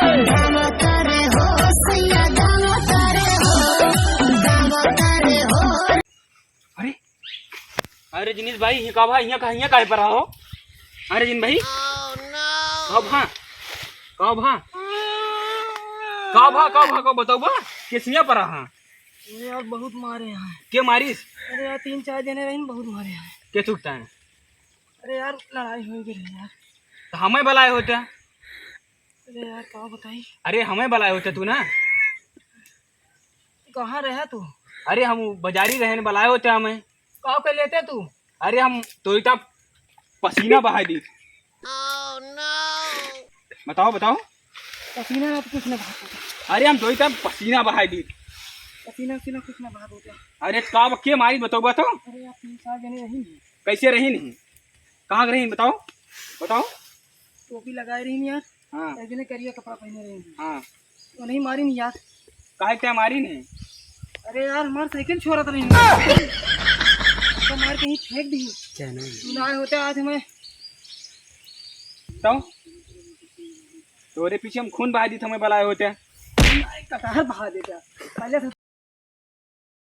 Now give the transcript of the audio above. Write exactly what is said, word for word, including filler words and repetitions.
अरे, अरे जिनिस भाई, हियाँ का भा, हियाँ का, हियाँ काहे परा हो? अरे जिन भाई, का भा, का भा, का भा, का भा, का बताओ बा, केसिया परा हा? अरे यार, बहुत मारे हैं। के मारिस? अरे यार, तीन चार जने रहिन, बहुत मारे हैं। के चुकता है? अरे यार, लड़ाई हो गई रही यार। तो हमें बलाए होते। अरे यार, का बताई? अरे हमें बलाए होते तू ना। कहाँ रहे तू? अरे हम बाजारी रहे न, बलाए होते हमें। का के लेते तू? अरे हम तो इतना पसीना बहाई दी। बताओ, बताओ। पसीना ना तो कुछ ना बहा होता। अरे हम तो इतना पसीना बहाई दी। पसीना उसीना कुछ ना बहा होता। अरे का के मारी बताओ, बताओ। अरे यार, तीन चार जने रही नहीं। कैसे रही नहीं? कहाँ रही बताओ, बताओ। टोपी लगाए रही नहीं यार। हाँ। एक जने करिया कपड़ा पहने रही नहीं। हाँ। तो नहीं मारी नहीं यार। काहे क्या मारी नहीं? अरे यार, हमार साइकिल छोड़त रही। तो मार कहीं फेंक दी। क्या नाम? तू ना आए होते आज हमें। तो तोरे पीछे हम खून बहा दी, हमें बलाए होते। कटहर बहा देता। पहले से